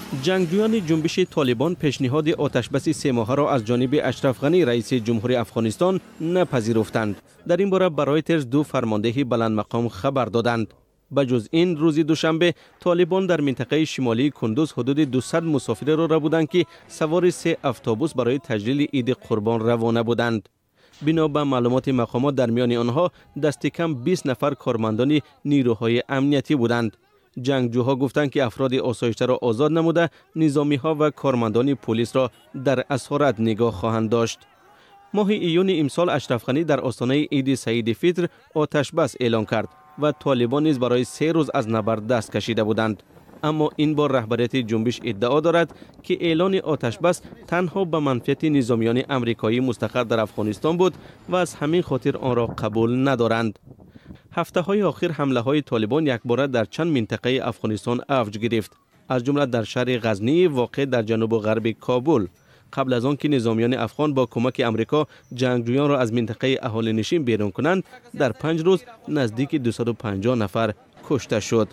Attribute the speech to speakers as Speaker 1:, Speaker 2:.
Speaker 1: Ҷангҷӯёни ҷунбиши Толибон пешниҳоди оташбаси семоҳаро аз ҷониби Ашраф Ғанӣ, раиси ҷумҳури Афғонистон, напазируфтанд. Дар ин бора ба Ройтерс ду фармондеҳи баландмақом хабар доданд. Ба ҷуз ин, рӯзи душанбе Толибон дар минтақаи шимолии Кундуз ҳудуди 200 мусофиреро рабуданд, ки савори се автобус барои таҷлили Иди Қурбон равона буданд. Бино ба маълумоти мақомот, дар миёни онҳо дасти кам 20 нафар кормандони нирӯҳои амниятӣ буданд. Ҷангҷӯҳо гуфтанд, ки афроди осоиштаро озод намуда, низомиҳо ва кормандони пулисро дар асорат нигоҳ хоҳанд дошт. Моҳи июни имсол Ашраф Ғанӣ дар остонаи Иди Саиди Фитр оташбас эълон кард ва Толибон низ барои 3 рӯз аз набард даст кашида буданд. Аммо ин бор раҳбарияти ҷунбиш иддао дорад, ки эълони оташбас танҳо ба манфиати низомиёни амрикоӣ мустақар дар Афғонистон буд ва аз ҳамин хотир онро қабул надоранд. Ҳафтаҳои охир ҳамлаҳои Толибон якбора дар чанд минтақаи Афғонистон авҷ гирифт, аз ҷумла дар шаҳри Ғазнӣ, воқеъ дар ҷанубу ғарби Кобул. Қабл аз он ки низомиёни афғон бо кӯмаки Амрико ҷангҷӯёнро аз минтақаи аҳолинишин берун кунанд, дар 5 рӯз наздики 250 нафар кушта шуд.